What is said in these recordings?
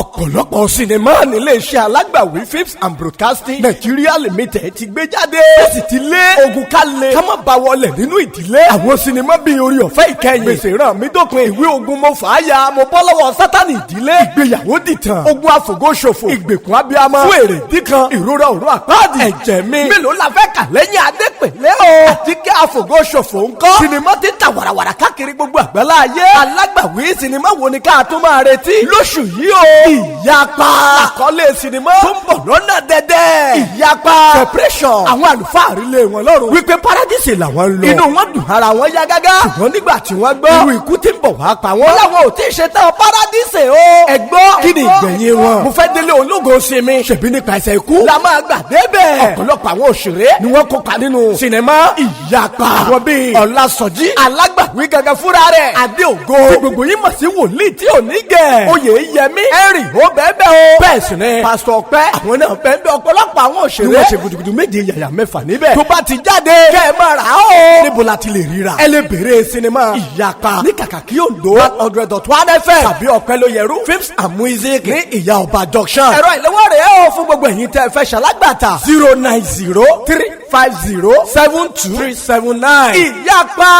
Ọ̀pọ̀lọpọ̀ sinimá nílé iṣẹ́ Alágbàwí Films and Broadcasting Nigeria Limited ti gbé jáde. Ó sì ti lé ogun ká lè ká má ba wọlé nínú ìdílé. Àwọn sinimá bíi Orí Ọ̀fẹ́ Ìkẹyìn, Gbèsè Ràn Mí Dópin, Ìwé Ogun, Mo Fà á Ya, Mo Bọ́ Lọ́wọ́ Sátánì Ìdílé, Ìgbéyàwó Dìtàn, Ogun Àfògó Ṣòfò, Ìgbèkùn Abiyamọ, Fún Èrè Díkan, Ìrora Òru Àpáàdì, Ẹ̀jẹ̀ Mi, Mélòó La Fẹ́ Kà Lẹ́yìn Adépèlé o, Àtíkẹ́ Àfògó Ṣòfò ńkọ́. Sinimá ti ta wàràwàrà káàkiri gbogbo àgbálá ayé. Alágbàwí sinimá wo ni ká tún máa retí lóṣù yìí o? Ìyapa àkọlé sinimá tó ń bọ̀ lọ́nà dẹ́dẹ́. Ìyapa, separation. Àwọn àlùfáà àrílé wọn lọ́rùn wípé paradíṣe làwọn ń lọ. Inú wọn dùn, ara wọn yá gágá. Ṣùgbọ́n nígbà tí wọ́n gbọ́ irú ikú tí ń bọ̀ wá pa wọ́n, láwọn ò tí ì ṣe tán paradíṣe o. Ẹ gbọ́, kí ni ìgbẹ̀yìn wọn? Mo fẹ́ délé ológo sinmi, ṣèbí nípa ẹsẹ̀ ikú la máa gbà débẹ̀. Ọ̀pọ̀lọpọ̀ àwọn òṣèré ni wọ́n kópa nínú sinimá Ìyapa. Àwọn bíi Ọ̀làsọ̀jí Alágbàwí gangan fúnra rẹ̀, Adéògo tí gbogbo yín mọ̀ sí Wòlíì tí ò ní gẹ̀, Oyè Yẹmí Ẹ̀rì ó bẹ́ẹ̀ bẹ́ẹ̀ o. Bẹ́ẹ̀ sì ni Pásítọ̀ Ọpẹ́, àwọn náà bẹ́ẹ̀ bẹ́ẹ̀. Ọ̀pọ̀lọpọ̀ àwọn òṣèré ni wọ́n ṣe gudugudu méje yàyà mẹ́fà níbẹ̀. Tó bá ti jáde, kẹ́ ẹ máa rà á o. Níbo la ti lè ríra? Ẹ lè béèrè sinimá Ìyapa ní Kàkàkí Ondo 100.1 FM tàbí Ọ̀pẹ́lóyẹrú Films and Music ní Ìyá Ọba Junction. Ẹ̀rọ ìléwọ́ rẹ̀ o fún gbogbo ẹ̀yin tẹ́ ẹ fẹ́ ṣalágbàtà: 09035072379. Ìyapa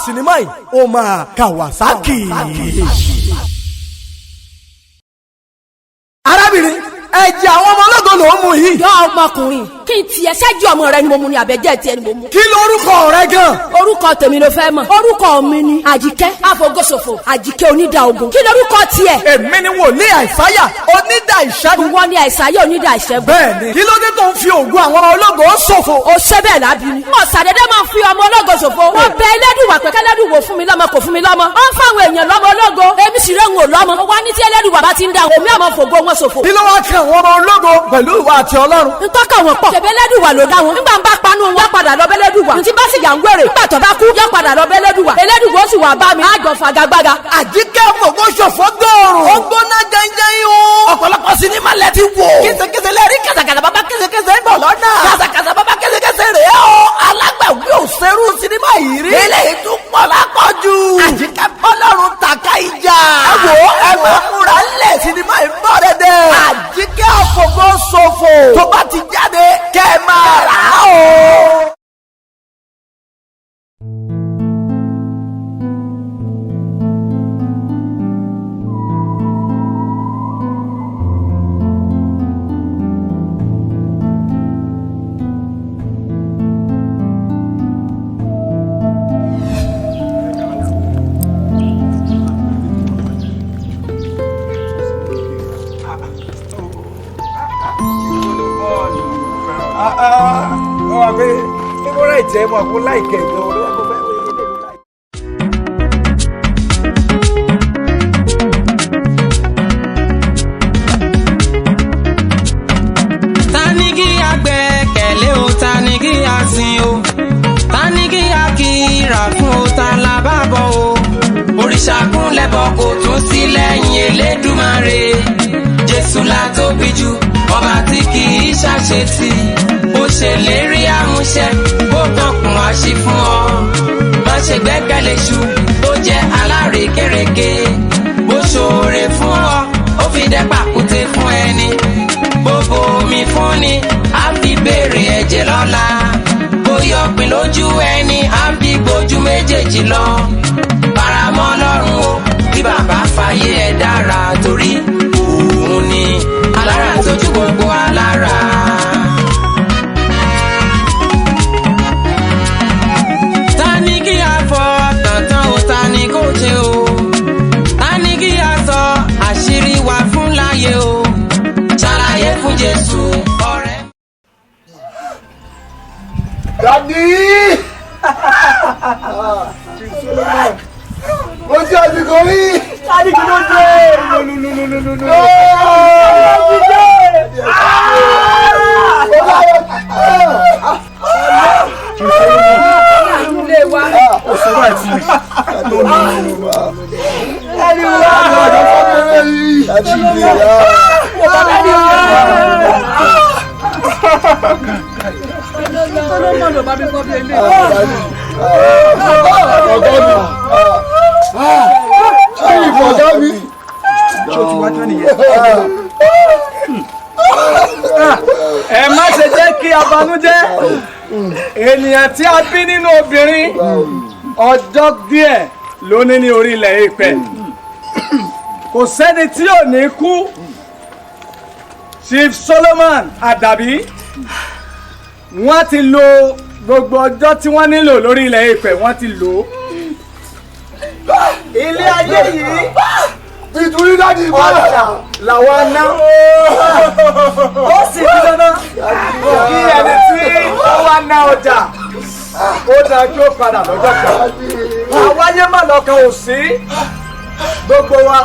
sinimá yìí, ó máa Kawasaki. Arábìnrin, ẹ̀jẹ̀ àwọn ọmọ ológo ló ń mu yìí. Yọ ọmọkùnrin, kí n tiẹ̀ ṣẹ́jú ọmọ rẹ ni mo mu ni àbẹ̀jẹ̀ tiẹ̀ ni mo mu. Kí lorúkọ rẹ gan? Orúkọ tèmi ló fẹ́ mọ̀. Orúkọ mi ni Àjíkẹ́ Àfọgọ́sọ̀fọ̀, Àjíkẹ́ Onídà Ogun. Kí lorúkọ tiẹ̀? Èmi ni Wòlíì Àìsáyà Onídà Ìṣẹ́gun. Ìwọ ni Àìsáyà Onídà Ìṣẹ́gun. Bẹ́ẹ̀ni, kí ló dé tó ń fi ògùn àwọn ọmọ ológo ṣòfò? O ṣe bẹ́ẹ̀ lábí ni. Mo ṣàdédé máa ń fi ọmọ ológo ṣòfò. Wọ́n bẹ Ẹlẹ́dùwà pé kẹ́lẹ́dùwò fún mi lọ́mọ, kò fún mi lọ́mọ. Ó ń fáwọn èèyàn lọ́mọ ológo. Èmi sì rẹ̀ ń wò lọ́mọ. Mo wá ní tí Ẹlẹ́dùwà bá ti ń dá omi àmọ́ fògo wọn ṣòfò. Kí ló wá kan àwọn ọmọ ológo pẹ̀lú ìwà àti Ọlọ́run? Ntọ́ka wọn pọ̀. Ṣèbí Ẹlẹ́dùwà ló dá wọn. Nígbà ń bá panu wọn padà lọ bẹ́lẹ́dùwà. Ntí bá sì yà ń wèrè. Nígbà tó bá kú yọ padà lọ bẹ́lẹ́dùwà. Ẹlẹ́dùwà ó sì wà bá mi. Àjọ fagagbága. Àjíkẹ́ fògo ṣòfò gbòòrò. Ó gbóná jẹ́njẹ́n o. Ọ̀pọ̀lọpọ̀ sinimá lẹ ti wò. Késekése lẹ́rìí, kàtàkàtà bàbá késekése ń bọ̀ lọ́nà. Kàtàkàtà bàbá késekése rèé o. Alágbàwí ò serú sinimá yìí rí. Eléyìí tún pọ̀ lápọ̀jù. Àjíkẹ́ bọ́lọ́run tàka ìjà. Ẹ wo, ẹ máa múra lẹ̀, sinimá yìí bọ̀ dẹ́dẹ́. Àjíkẹ́ fògo ṣòfò. Tó bá ti jáde, kẹ́ ẹ máa rà á o. Ó wà pé favourite ẹ mọ̀ kó láìkẹ̀ gan ló yẹ kó fẹ́ wọ́n ilé ló láì. Ta ni kí a gbẹ́kẹ̀lé o? Ta ni kí a sìn o? Ta ni kí a kíra fún o? Ta la bá bọ̀ o? Òrìṣà kúnlẹ̀bọ̀ kò tún sí lẹ́yìn Elédùmarè. Jésù la tóbi jù, ọba tí kì í ṣàṣetì. Ó ṣèlérí àmúṣẹ, ó kànkùn àṣì fún ọ. Má ṣe gbẹ́kẹ̀lé ṣu tó jẹ́ alárékérekè. Bó ṣoore fún ọ, ó fi dẹ́ pàkúté fún ẹni. Gbogbo omi fún ni, á fi béèrè ẹ̀jẹ̀ lọ́la. Bóyá ọ̀pìn lójú ẹni, á fi gbójú méjèèjì lọ. Faramọ́ lọ́rùn o, bí bàbá fàyè ẹ̀ dára, torí òun ni alára tójú gbogbo alára. Ta ni kí a fọ tàntàn o? Ta ni kò ṣe o? Ta ni kí a sọ àṣírí wa fún láyé o? Ṣàlàyé fún Jésù ọ̀rẹ́. Daddy! Mo ti àsìkò yìí. Daddy, kí ló dé? No. Ilé wa. Daddy wa. Daddy wa. Solomon ò bá mi kọ́ bí ilé. Ọ̀gá mi. Ṣé ìfọ̀gá mi? Ṣé o ti wá tán nìyẹn? Ẹ má ṣe jẹ́ kí a banújẹ́. Ènìyàn tí a bí nínú obìnrin, ọjọ́ díẹ̀ ló ní ní orí ilẹ̀ èèpẹ̀. Kò sẹ́ni tí ò ní kú. Chief Solomon Àdàbí, wọ́n ti lo gbogbo ọjọ́ tí wọ́n nílò lórí ilẹ̀ èèpẹ̀, wọ́n ti lò ó. Ilé ayé yìí, Ìtúrí daddy. Ọjà làwọn ná. Ó sì di dandan kí ẹni tí ó wá ná ọjà, ó dáa kí ó padà lọ́jọ́ kan. Àwáyé má lọ́kàn ò sí. Gbogbo wa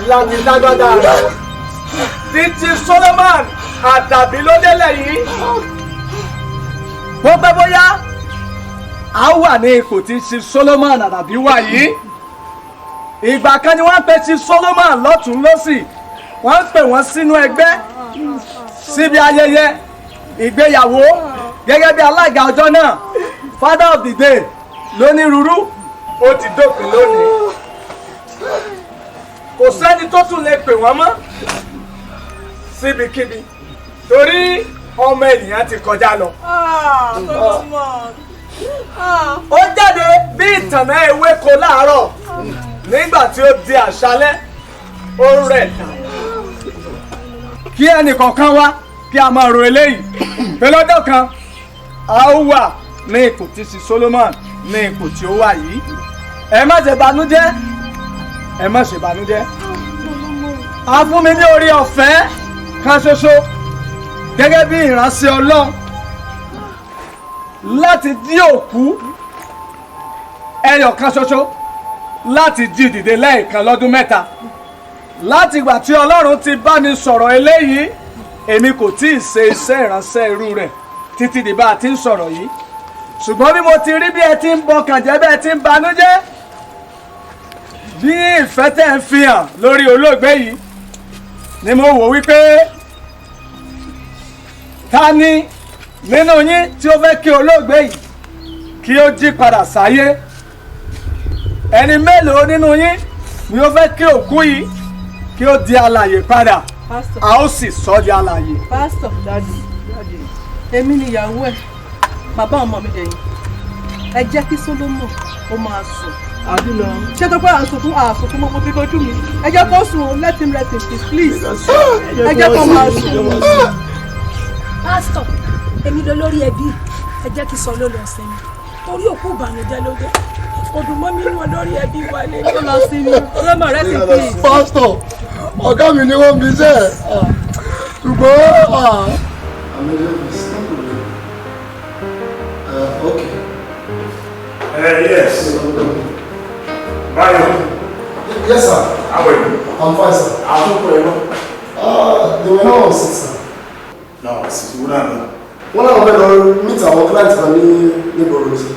láti dágbádá rẹ̀. Títí Solomon Àdàbí ló délẹ̀ yìí. Bó pẹ́ bóyá, a wà ní ipò tí Chief Solomon Àdàbí wà yìí. Ìgbà kan ni wọ́n ń pe Chief Solomon lọ́tún lọ́sì, wọ́n ń pè wọ́n sínú ẹgbẹ́, síbi ayẹyẹ ìgbéyàwó, gẹ́gẹ́ bí alága ọjọ́ náà, father of the day lónírúurú. Ó ti dópin lónìí. Kò sẹ́ni tó tún lè pè wọ́n mọ́ síbikíbi torí ọmọ ènìyàn ti kọjá lọ. Ó jáde bí ìtànná ewéko láàárọ̀, nígbà tí ó di àṣálẹ́, ó rẹ̀ dà. Kí ẹnìkọ̀ọ̀kan wá kí a máa ro eléyìí pé lọ́jọ́ kan, a ó wà ní ipò tí sí Solomon ní ipò tí ó wà yìí. Ẹ má ṣe banújẹ́, ẹ má ṣe banújẹ́. A fún mi ní orí ọ̀fẹ́ kan ṣoṣo gẹ́gẹ́ bí ìránṣẹ́ Ọlọ́run láti jí òkú ẹyọ kan ṣoṣo, láti jí dìde lẹ́ẹ̀kan lọ́dún 3. Láti ìgbà tí Ọlọ́run ti bá mi sọ̀rọ̀ eléyìí, èmi kò tí ì ṣe iṣẹ́ ìránṣẹ́ irú rẹ̀ títí di bá a ti ń sọ̀rọ̀ yìí. Ṣùgbọ́n bí mo ti rí bí ẹ ti ń bọkàn jẹ́, bí ẹ ti ń banújẹ́, bí ìfẹ́ tẹ̀ ń fi hàn lórí olóògbé yìí, ni mo wò wípé ta ni nínú yín tí ó fẹ́ kí olóògbé yìí kí ó jí padà sáyé? Ẹni mélòó nínú yín ni ó fẹ́ kí òkú yìí kí ó di alàyè padà? A ó sì sọ di alàyè. Pásítọ̀, daddy, daddy, èmi ni ìyàwó ẹ̀, bàbá ọmọ mi dẹ̀yìn. Ẹ jẹ́ kí Solomon ó máa sùn. Ṣé tó pé à ń sunkún, à ń sunkún mọ́ bí kojú mi? Ẹ jẹ́ kó sùn o, let him rest in peace, please. Ẹ jẹ́ kó máa sùn. Pásítọ̀, èmi lọ lórí ẹbí. Ẹ jẹ́ kí sọ ló lọ sinmi torí òkú ìbànújẹ́ ló dé. Kò dùn mọ́ mi nínú olórí ẹbí wa lé. Ó lọ sinmi. Solomon, rest in peace. Pásítọ̀, ọ̀gá mi ni wọ́n fi iṣẹ́ ṣùgbọ́n. Okay. Yes. Bayo. Yes, sir. How are you? I'm fine, sir. Àtúnkù ẹ̀ náà. They were not on sick, sir. No, sì wúrà náà. Wọ́n náà fẹ́ lọ meet àwọn clients kan ní nígboro, sir.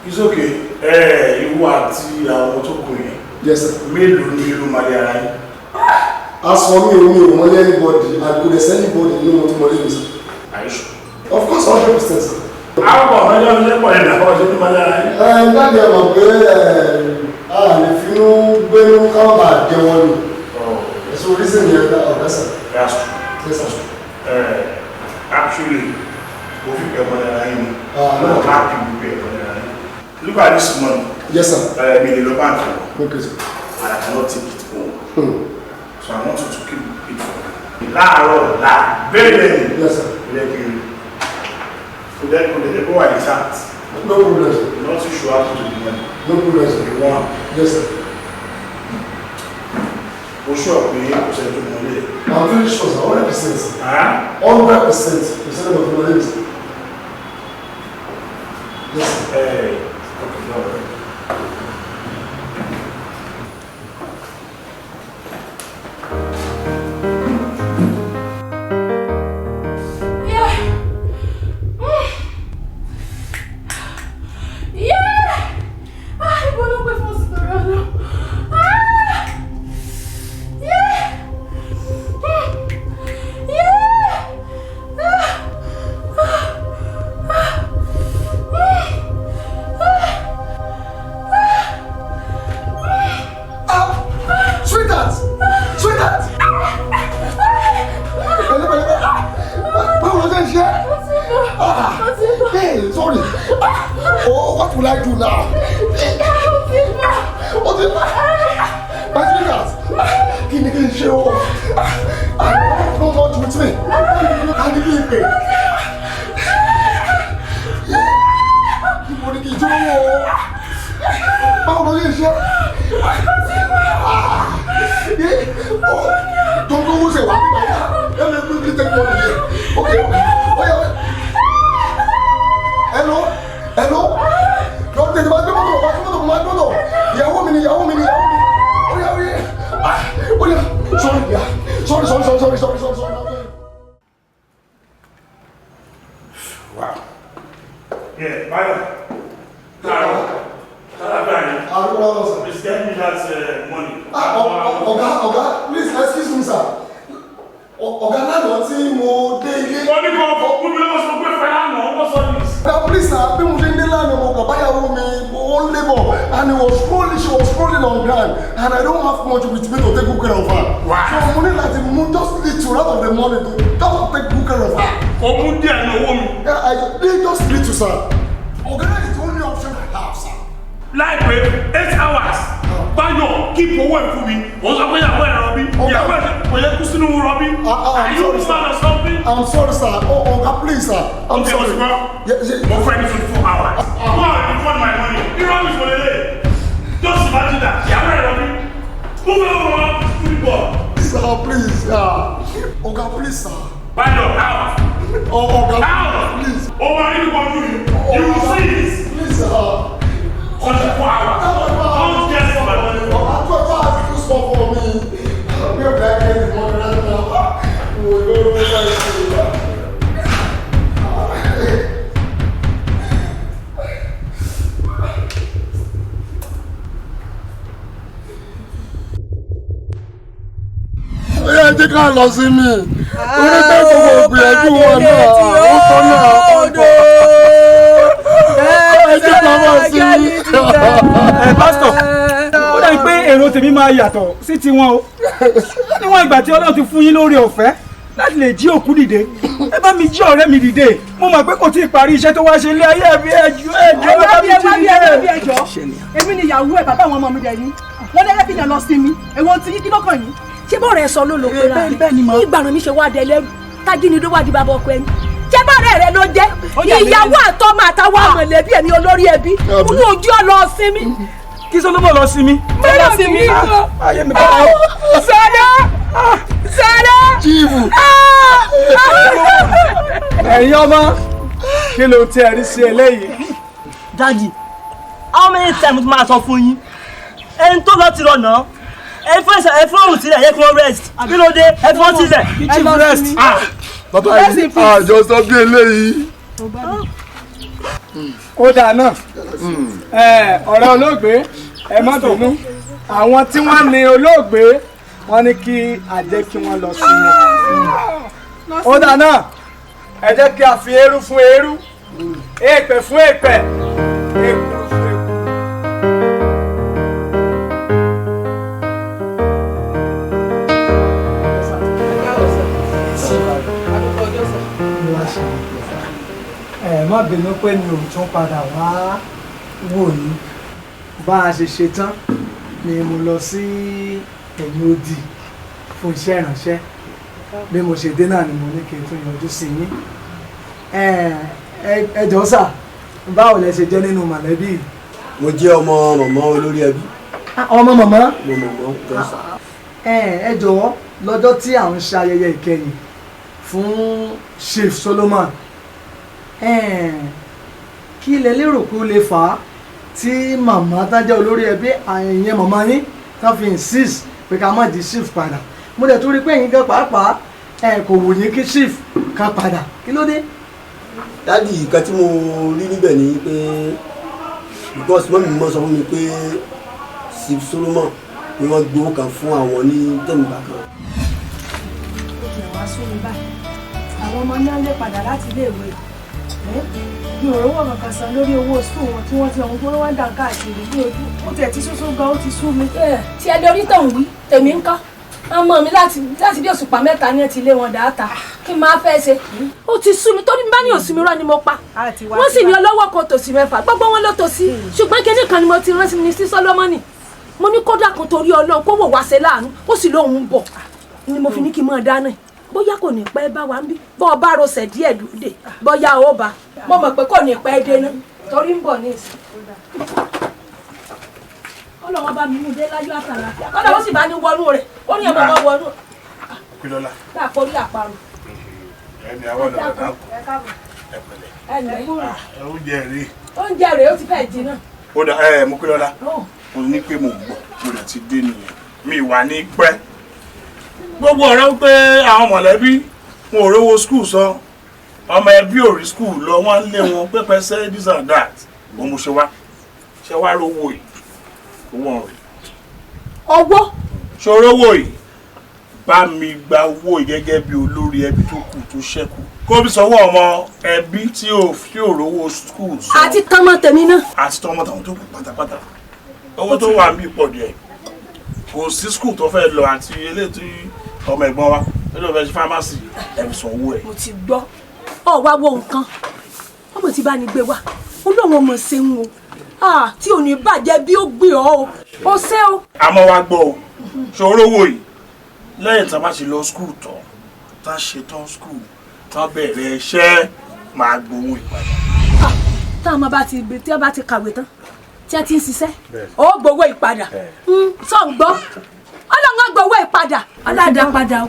It's okay. Ìwọ àti àwọn tó kù yẹn. Yes, sir. Mélòó ni ló máa lé ara yín? As for me, mi ò mọ̀lé anybody and kò dẹ̀ sí anybody nínú wọn tó mọ̀lé mi, sir. Are you sure? Of course, 100%, sir. Àwọn ọmọ ẹjọ́ mi lẹ́pọ̀ yẹn náà, ọjọ́ ní máa lé ara yín. Ẹ daddy, ẹ mọ̀ pé a lè finú gbénú ká má bàa jẹ wọn ni. So reason yẹn, ọ̀gá, sir. That's true. Yes, sir. Actually, mo fi pẹ̀ mọ́ ara yín ni. Ah, no. Mo happy with pẹ̀ mọ́ ara yín. Look at this money. Yes, sir. Mi lè lọ báńkì lọ. Okay, sir. And I cannot take it home. So I want you to keep it for me. Láàárọ̀ ọ̀la, very early. Yes, sir. Ilé kiri. Kò dẹ́ kó wà intact. No problem, sir. Nothing should happen to the money. No problem, sir. The one. Yes, sir. O sure pé kò sẹ́ni tó mọ̀ lé? I'm very sure, sir. 100%. 100%. Kò sẹ́ni tó mọ̀ lé mi, sir. Yes, sir. Hey, okay, don't worry. Yeah. Yeah. Ah, ibo ló gbé fún sọ̀rọ̀ lọ. Ah. Yeah. Yeah. Ah. Ah. Ah. What will I do now? My fingers. Kí ni kí n ṣe o? I have no much with me. A ní kí n pè. Mo ní kí n jó o. Báwo ló ṣe ṣe? Don't go say what? Let me quickly take money here. Okay. Okay. Hello? Hello? Don't take my motor, my motor. Ìyàwó mi ni, ìyàwó mi ni, ìyàwó mi. Oya, oya. Oya. Sorry, yeah. Sorry, sorry, sorry, sorry, sorry, sorry, sorry. Wow. Yeah, Bayo. Please get me that money. Ọ̀gá, ọ̀gá, please excuse me, sir. Ọ̀gá lánàá tí mo dé ilé. Wọ́n ní kò fún mi lọ́wọ́ sọ pé fẹ́ lánàá, wọ́n sọ ní. Ọ̀gá, please sir, bí mo ṣe ń dé lánàá, mo kàn báyàwó mi, ó ń labour and he was scrolling, she was scrolling on ground and I don't have much with me to take good care of her. Wow. So mo ní láti mú just little out of the money to just take good care of her. Kò mú díẹ̀ ní owó mi. Yeah, I just little, sir. Ọ̀gá, that is the only option I have, sir. Láìpẹ́ 8 hours, Báyọ̀ keep owó ẹ̀ fún mi, ó sọ pé ìyàwó ẹ̀ rọbí, ìyàwó ẹ̀ kò yẹ kú sínú rọbí. Are you mad or something? I'm sorry, sir. Oh, Oga, please, sir. I'm Okay, sorry. Osman. Yeah. Mo fẹ́ ní 24 hours. Go and refund my money. Irọ́ mi kò lè lè. Just imagine that. Ìyàwó ẹ̀ rọbí. Move over football. Sir, please. Oga, please, sir. Báyọ̀, out. Oh, Oga, Out. please. O máa rí ìwọ́jú mi. You will see it. Please, sir. 24 hours. Don't get my money. Oga, 12 hours is too small for me. Where will I get the money right now? Oh, no, no, no, no. Ó yẹ jẹ́ ká lọ sí mi. Orí pé gbogbo ìgbìyànjú wọn náà, ó tọ́ náà, ó tọ́. Ẹ jẹ́ ká lọ sí mi. Ẹ pásítọ̀, ó dàbí pé èrò tèmi máa yàtọ̀ sí tiwọn o. Níwọ̀n ìgbà tí Ọlọ́run ti fún yín lórí ọ̀fẹ́ láti lè jí òkú dìde, ẹ bá mi jí ọ̀rẹ́ mi dìde. Mo mọ̀ pé kò tí ì parí iṣẹ́ tó wá ṣe ilé ayé ẹ̀mí. Ẹ̀jọ̀, ẹ̀jọ̀, ẹ bá mi jí dìde. Èmi ni ìyàwó ẹ̀, bàbá àwọn ọmọ mi dẹ̀ yín. Wọ́n dẹ́rẹ́ fi yàn lọ sí mi. Èwo ti yín, kí ló kàn yín? Ṣé bọ́ọ̀rẹ́ sọ ló lò pé ra rẹ̀ ìgbàrún mi ṣe wá dé lẹ́rù tájínigbé wá di bàbá ọkọ ẹni? Ṣé bọ́ọ̀rẹ́ rẹ ló jẹ́ ìyàwó àtọmọ àtàwọn mọ̀lẹ́bí ẹ̀mí olórí ẹbí inú ojú ọ̀ lọ sinmi. Kí Solomon lọ sinmi. Lọ sinmi. Ayé mi bá wà. Sọlá, Sọlá. Chief. Ẹ̀yin ọmọ, kí ló ti ẹ̀rí sí eléyìí? Daddy, how many times mo máa sọ fún yín? Ẹni tó lọ ti lọ nà. Ẹ fún ẹsẹ, ẹ fún òun sílẹ̀, yẹ kí wọ́n rest. Kí ló dé? Ẹ fún wọn sílẹ̀. Chief, rest. Bàbá yìí, àjọ sọ bí eléyìí. Ó dáa náà. Ẹ ọ̀rẹ́ olóògbé, ẹ má bínú. Àwọn tí wọ́n ní olóògbé, wọ́n ní kí a jẹ́ kí wọ́n lọ sinmi. Ó dáa náà, ẹ jẹ́ kí a fi eérú fún eérú, èèpẹ̀ fún èèpẹ̀, èkuru fún èkuru. Ẹ má bínú pé mi ò tún padà wá wò yín. Bá a ṣe ṣe tán ni mo lọ sí ẹ̀yìn odi fún iṣẹ́ ìránṣẹ́. Bí mo ṣe dé náà ni mo ní kí n tún yọjú sí yín. Ẹ jọ̀ọ́ sà, báwo lẹ ṣe jẹ́ nínú mọ̀lẹ́bí yìí? Mo jẹ́ ọmọ mọ̀mọ́ olórí ẹbí. Ọmọ mọ̀mọ́? Mo mọ̀mọ́ jọ sà. Ẹ jọ̀wọ́, lọ́jọ́ tí à ń ṣe ayẹyẹ ìkẹyìn fún Chief Solomon, kí lẹ lérò kó lè fà á tí màmá tá jẹ́ olórí ẹbí, ìyẹn màmá yín, tán fi insist pé ká má di chief padà? Mo dẹ̀ tún rí pé ẹ̀yin gan pàápàá ẹ kò wù yín kí chief kan padà. Kí ló dé? Daddy, nǹkan tí mo rí níbẹ̀ ni pé because mummy mi mọ́ sọ fún mi pé Chief Solomon ni wọ́n gbowó kan fún àwọn ní tẹ̀mùgbà kan. Ó ti wá sún mi báyìí. Àwọn ọmọ náà lè padà láti iléèwé. Mi ò rówó kankan san lórí owó school wọn tí wọ́n ti ọ̀hún tó wọ́n dà káàkiri ní ojú. Ó tiẹ̀ ti súnsún gan, ó ti sú mi. Tí ẹ lórí tó ń wí, tèmi ń kọ́. Ọmọ mi láti bí òṣùpá 3 ní ẹ ti lé wọn dáàtà. Kí n máa fẹ́ ṣe. Ó ti sú mi torí bá ní òsì mi rán ni mo pa. Wọ́n sì ní ọlọ́wọ́ kan tòsí mẹ́fà gbogbo wọn ló tòsí. Ṣùgbọ́n kinní kan ni mo ti rántí ní sí Sólómọ́nì. Mo ní kódà kan torí Ọlọ́run kó wò wá ṣe láàánú ó sì lóun ń bọ̀. Ni mo fi ní kí n máa dáná. Bóyá kò ní pẹ́ bá wa ń bí. Bọ́ ọ bá rọṣẹ̀ díẹ̀ dúdè bóyá ó bá. Mo mọ̀ pé kò ní pẹ́ dé ná torí ń bọ̀ ní ìsìn. Ọlọ́run bá mi mú dé láyọ̀ àtàlàfíà. Kọ́dà ó sì bá ní wọnú rẹ̀. Ó ní ọmọ bá wọnú. Kílọ́lá. Láàpọ̀ orí àparò. Ẹni àwọn ọ̀nà ọ̀dà kù. Ẹ pẹ̀lẹ́. Oúnjẹ rèé. Oúnjẹ rèé ó ti fẹ́ jiná. Ó dà ẹ mú Kílọ́lá. Mo ní pé mo gbọ́ mo lè ti dé nìyẹn. Mi wà ní pẹ́. Gbogbo ọ̀rẹ́ pé àwọn mọ̀lẹ́bí wọn ò rówó skul san. Ọmọ ẹbí ò rí skul lọ wọ́n lé wọn pẹ́pẹ́sẹ́ this and that. Òun mo ṣe wá. Ṣé wá rówó yìí? Owó ọ̀rẹ́. Ọwọ́. Ṣòro owó yìí bá mi gba owó yìí gẹ́gẹ́ bí olórí ẹbí tó kù tó ṣẹ́kù. Kó bí sanwó ọmọ ẹbí tí ò rówó skul san. Àti tọmọ tèmi náà. Àti tọmọ tàwọn tó kù pátápátá. Owó tó wà níbí pọ̀ díẹ̀. Kò sí skul tó fẹ́ lọ àti eléyìí tí ọmọ ẹ̀gbọ́n wa tó lọ fẹ́ ṣe fámásì ẹ̀ fi sanwó ẹ̀. Mo ti gbọ́. Ọ̀ wá wo nǹkan. Ọmọ tí bá ní gbé wá. Ó lóun ọmọ ṣeun o. Tí ò ní bàjẹ́ bí ó gbé ọ o. Ó ṣé o. Àmọ́ wa gbọ́ o. Ṣòro owó yìí lẹ́yìn tá a bá ti lọ skul tán tá a ṣe tán skul tá a bẹ̀rẹ̀ iṣẹ́ máa gbowó ìpadà. Tá a bá ti tí a bá ti kàwé tán tí a ti ń ṣiṣẹ́ ó gbowó ìpadà. Sọ ń gbọ́ Ọlọ́run á gbowó ìpadà. Ọlọ́dà padà o.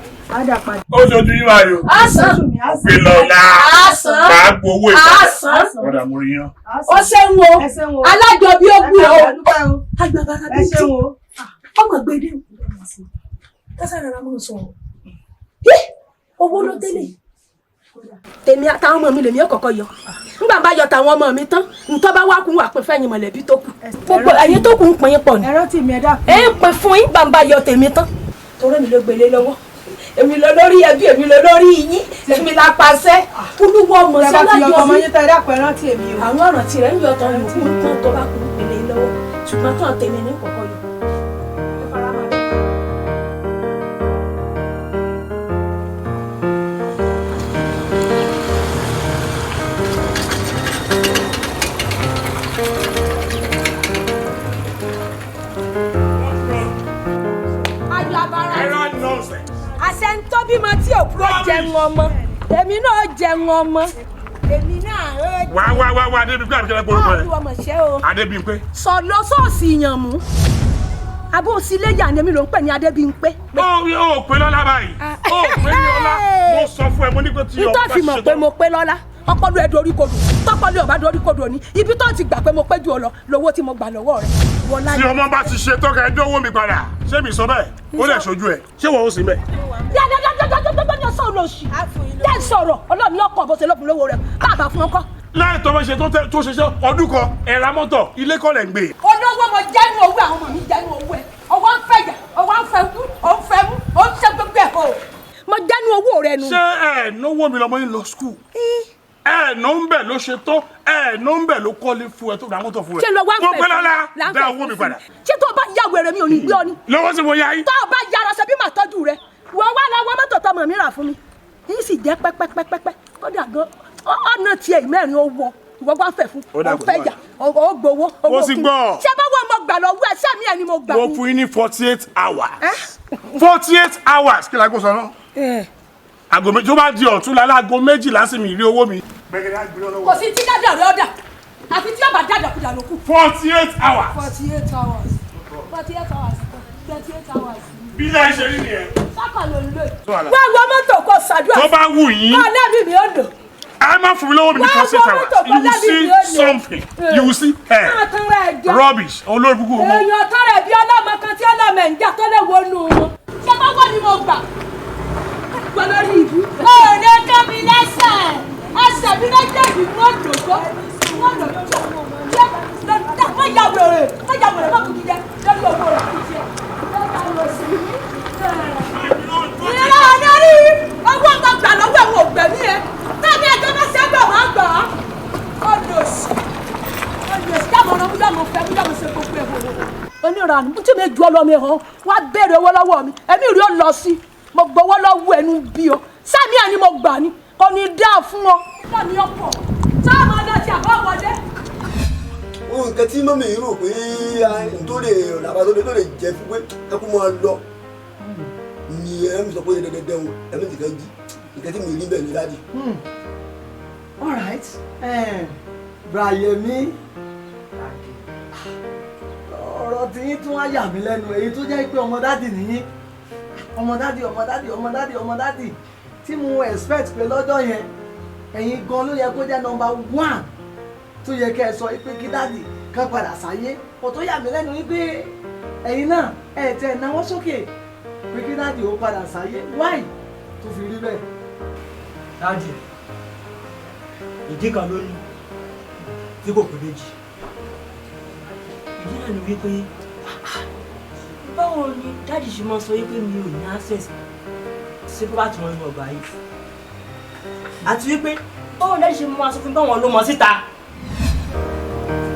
Ó ṣojú yín báyìí o. Àsán. Gbìlọ̀lá. Àsán. Máa gbowó ìpadà. Àsán. Ọ̀dà mo rí yán. Ó ṣeun o. Alájọ bí ó gbé o. Agbábára bí tí ọmọ gbèdé o. Kásá rárá mọ̀ ń sọ̀rọ̀. Owó ló délé. Tèmi àtàwọn ọmọ mi lèmi ọ̀kọ̀ọ̀kọ̀ yọ. Nígbà bá yọ tàwọn ọmọ mi tán, ntọ́ bá wá kún wà pín fẹ́yìn mọ̀lẹ́bí tó kù. Gbogbo ẹ̀yin tó kù ń pín pọ̀ ni. Ẹ̀rọ tèmi ẹ̀dá. Ẹ̀ ń pín fún yín bàbá yọ tèmi tán. Torí mi ló gbélé lọ́wọ́. Èmi lọ lórí ẹbí, èmi lọ lórí yín, èmi la pàṣẹ. Olúwo ọmọ sí alájọ mi. Àwọn ọ̀ràn tirẹ̀ ń yọ tán yòókù tán tó bá kú gbélé lọ́wọ́. Ṣùgbọ́n tán tèmi ní kọ̀kọ́ yọ. Àṣẹ ń tó bímọ tí òkú ó jẹun ọmọ èmi náà jẹun ọmọ èmi náà ó jẹun. Wá wá wá wá Adébímpé àbíkẹ́lẹ́ gbórúkọ rẹ̀. Olúwa mọ̀ ṣe o. Adébímpé. Sọ lọ sọ́ọ̀sì yàn mú. Abó síléyà ni èmi ló ń pè ní Adébímpé. Ó pé lọ́lá báyìí. Ó pé ní ọlá. Mo sọ fún ẹ mo ní pé tí ọba ṣe tán. Ìtọ́ fi mọ̀ pé mo pé lọ́lá. Ọpọlọ ẹ dorí kodò. Tọpọlọ ọba dorí kodò ni. Ibi tó ti gbà pé mo pé jù ọ lọ lówó tí mo gbà lọ́wọ́ rẹ̀. Tí ọmọ bá ti ṣe tọ́ka ẹ dánwó mi padà. Ṣé mi sọ bẹ́ẹ̀? Ó lè ṣojú ẹ. Ṣé wọ́n ó sì bẹ́ẹ̀? Yàdàdàdàdàdàdà ní ọ̀sán olóṣì. Jẹ́ sọ̀rọ̀ Ọlọ́run ní ọkọ̀ bó ṣe lókun lówó rẹ̀. Bàbá fún ọkọ. Láì tọ́ bá ṣe tó ṣe ṣe ọdún kan ẹ ra mọ́tò ilé kọ́ lẹ̀ ń gbé. Olówó mo jẹ́nu owó àwọn ọmọ mi jẹ́nu owó ẹ̀. Ọwọ́ ń fẹ̀yà, ọwọ́ ń fẹ́ kú, ò ń fẹ́ mú, ò ń ṣe gbogbo ẹ̀ o. Mo jẹ́nu owó rẹ nu. Ṣé ẹ náwó mi lọmọ yín lọ skul? Ẹ ná ń bẹ̀ ló ṣe tó, ẹ ná ń bẹ̀ ló kọ́lé fún ẹ tó ra mọ́tò fún ẹ. Ṣé lọ wá ń Mo fẹ́ pẹ́ lọ́la là ń dá fẹ́ owó mi padà. Ṣé tó o bá ya wèrè mi ò ní gbé ọ ni? Lọ́wọ́ tí mo yá yín. Tó o bá yára ṣe bí màá tọ́jú rẹ. Wọ́n wá lọ́wọ́ mọ́tò tọmọ mi rà fún mi. Yín sì jẹ́ pẹ́pẹ́pẹ́pẹ́. Kódà gan ọ̀nà tiẹ̀ mẹ́rin ó wọ. Ìwọ wá fẹ́ fún. Ó dà Ó kò fẹ́ sí yà. Ó gbowó. Mo sì gbọ́. Ṣé bá wọ́n mo gbà lọ́wọ́ ẹ? Ṣé mi ẹ̀ ni mo gbà? Mo fún yín ní 48 hours. 48 hours kí la kó sọ náà? Aago méjì tó bá di ọ̀tún lálẹ́ aago méjìlá sí mi rí owó mi. Kò sí tí dádà rẹ ọ̀dà. Àfi tí ọba dádà kúdà ló kù. 48 hours. 48 hours. 48 hours. 28 hours. Bí ilé ẹ ṣe rí nìyẹn. Sákà ló ń lò. Tó wà lá. Wá wọ mọ́tò kó ṣàdúrà. Tó bá wù yín. Kọ́ lẹ́mìí mi ó lò. Ẹ má fún mi lọ́wọ́ mi ní 48 hours. You will see something. You will see hair. Máa tán rẹ̀ jẹ. Rubbish. Olórí búkú owó. Èèyàn tán rẹ̀ bí ọlọ́mọ kan tí ọlọ́mọ ẹ̀ ń jà tó lè wọnú wọn. Ṣé báwo ni mo gbà? Gbọ́ lórí ìbú. Òde kán mi lẹ́sẹ̀. Ẹsẹ̀ mi méjèèjì wọ́n dògbó. Wọ́n dògbó. Wọ́n ya wèrè. Wọ́n ya wèrè má kú jíjẹ. Lórí owó rẹ̀ kú jẹ. Ìrọ̀ olórí owó tó gbà lọ́wọ́ ẹ̀wọ̀n ògbẹ̀mí ẹ̀. Tàbí ẹjọ́ bá ṣẹ́gbà máa gbà á. Olòṣì. Olòṣì dáàmú ọ̀rọ̀ múdàmú fẹ́ múdàmú ṣe gbogbo ẹ̀ wò. Onírànú tí mi ju ọlọ́mi hàn wá béèrè owó lọ́wọ́ mi. Ẹ̀mí rí ó lọ sí. Mo gbowó lọ́wọ́ ẹnu bí o. Sẹ́mi ẹ̀ ni mo gbà ni, kò ní dáa fún ọ. Pọ̀ ní ọ̀pọ̀, sáà máa dá ti àbá wọlé. Nǹkan tí mọ́mí yìí rò pé tó lè ràbà tó lè jẹ́ fún pé ẹ kú máa lọ ni ẹ mi sọ pé dẹ́dẹ́dẹ́ o, ẹ mi ti kàn jí nǹkan tí mi rí bẹ́ẹ̀ ni dáàdì. All right, Brayemi, ọ̀rọ̀ tí yín tún wá yà mí lẹ́nu, èyí tó jẹ́ pé ọmọ dádì nìyí, ọmọ dádì, ọmọ dádì, ọmọ dádì, ọmọ dádì tí mo expect pé lọ́jọ́ yẹn ẹ̀yin gan ló yẹ kó jẹ́ number one tó yẹ kẹ́ ẹ sọ pé kí dádì kan padà sáyé. Kò tó yà mí lẹ́nu wípé ẹ̀yin náà ẹ̀ tẹ̀ náwó sókè pé kí dádì ó padà sáyé. Why tó fi rí bẹ́ẹ̀? Dádì, ìdí kan ló ní tí kò pé méjì. Ìdí náà ni wípé báwo ni dádì ṣe máa sọ wípé mi ò ní access sí property wọn nínú ọgbà yìí, àti wípé báwo ni dádì ṣe máa sọ fún báwọn ló mọ síta.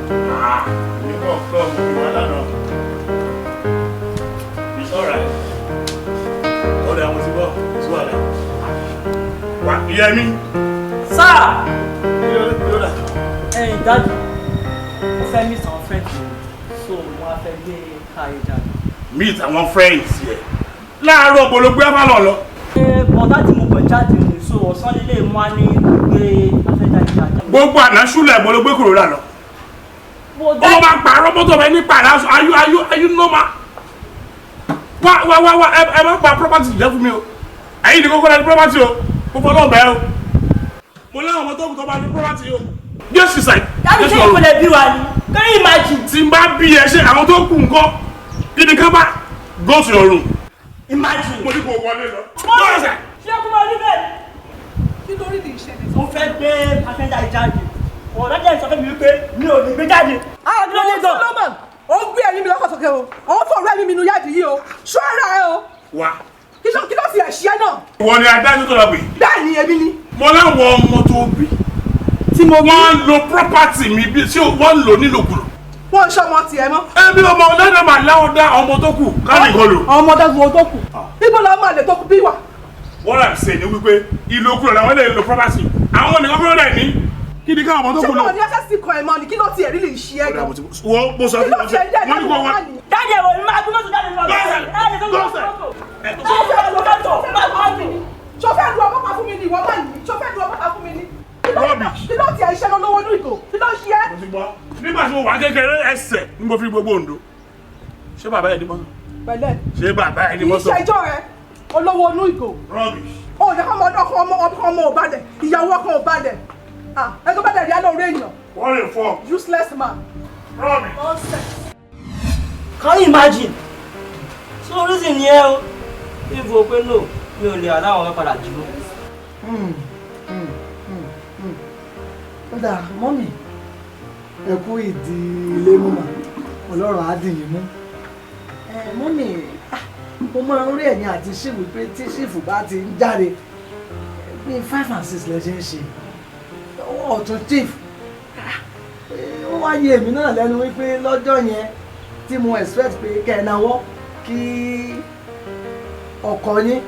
Nígbà kan mo fi wá lánàá. It's alright. Ọ̀rẹ́ àwọn ti bọ̀, sí wàhálà. Wà Yẹmí. Sáà! Kí ló dà? Ẹyin dájú, mo fẹ́ meet àwọn friends mi, so mo á fẹ́ gbé car yẹn jáde. Meet àwọn friends yẹ. Láàárọ̀ bolo gbé abálọ̀ lọ. Ṣé bọ̀dá tí mo kàn jáde ni, so ọ̀sán nílé mo á ní gbé afẹ́jáde jáde. Gbogbo àná ṣúlẹ̀ bolo gbé kúrò lánàá. Ó máa pààrọ̀ mọ́tò rẹ ní pààrọ̀ aṣọ, ayú normal. Wá wá wá wá, ẹ má pa property jẹ́ fún mi o. Ẹ̀yin ni kókó lẹ́ni property o, kókó náà bẹ́ẹ̀ o. Mo láwọn ọmọ tó kù tó bá ní property o. Yes, she's like. Dájú ṣé ìpínlẹ̀ bí wa ni? Can you imagine? Tí n bá bí ẹ ṣe àwọn tó kù ńkọ́, kí ni ká bá go to your room. Imagine. Mo ní kó wọlé lọ. Ṣé kó máa rí bẹ́ẹ̀? Kí lórí lè ṣẹlẹ̀? Mo fẹ́ gbé passenger jáde. Ọ̀rọ̀ jẹ́ sọ fún mi wípé mi ò ní gbé jáde. Àgbẹ̀dẹ Solomon, ó ń gbé ẹyin mi lọ́kàn sókè o, ó ń fọ̀rọ̀ ẹ̀mí mi nu yáàdì yìí o, ṣọ́ra ẹ o. Wá. Kí ló fi ẹ̀ṣẹ́ náà? Ìwọ ni adájọ́ tó lọ pè. Bẹ́ẹ̀ ni èmi ni. Mo láwọn ọmọ tó bí. Tí mo bí. Wọ́n ń lo property mi bí tí wọ́n ń lò nílòkulò. Wọ́n ń ṣọmọ tiẹ̀ mọ́. Ẹbí ọmọ ọlọ́dẹ máa láwọn dá ọmọ tó kù ká nìkan lò. Ọmọ tó kù. Ibo la máa lè tó kù bí wà? What I'm saying ni wípé ìlòkulò làwọn lè lo property. Àwọn nìkan fúnra rẹ̀ ní. Kí ni káwọn ọmọ tó kù lò? Ṣé wọn ní access kan ẹ̀ mọ́ ni? Kí ló tiẹ̀ rí lè ṣe é gan? Wọ́n mo sọ fún ọ ṣe wọ́n ní kó wọ́n. Dáàdì ẹ̀wọ̀n mi máa gbé mọ́tò jáde lọ. Ṣo fẹ́ lu ọmọ pa fún mi ni ìwọ máa ní? Ṣo fẹ́ lu ọmọ pa fún mi ni? Kí ló tiẹ̀ ṣe lọ́wọ́ inú ìgò? Kí ló ṣe é? Nígbà tí mo wà kékeré ẹsẹ̀ ni mo fi gbogbo Oǹdó. Ṣé bàbá ẹ̀ ní mọ́tò? Pẹ̀lẹ́. Ṣé bàbá ẹ̀ ní mọ́tò? Kì í ṣe ẹjọ́ rẹ, olówó inú ìgò. Rubbish. Ó yẹ kọ́ ọmọ ọmọ ò balẹ̀, ìyàwó ọkọ ò balẹ̀. Ẹ tó bá dẹ̀ rí alóore èèyàn. Wọ́n lè fọ́. Useless man. Rubbish. Nonsense. Can you imagine? So reason ni ẹ o. Ibo pé no, mi ò lè aláwọ̀ ọ̀rẹ́ padà jù ú. Ó dáa, mọ́mì, ẹ kú ìdí ilé mú mà, Ọlọ́run á dì yín mú. Mọ́mì, mo máa ń rí ẹ̀yin àti ṣífù pé tí ṣífù bá ti ń jáde bí 5 and 6 lẹ ṣe ń ṣe. Ọ̀tún chief, ó wá yé èmi náà lẹ́nu wípé lọ́jọ́ yẹn tí mo expect pé kẹ́ ẹ náwó kí ọkọ yín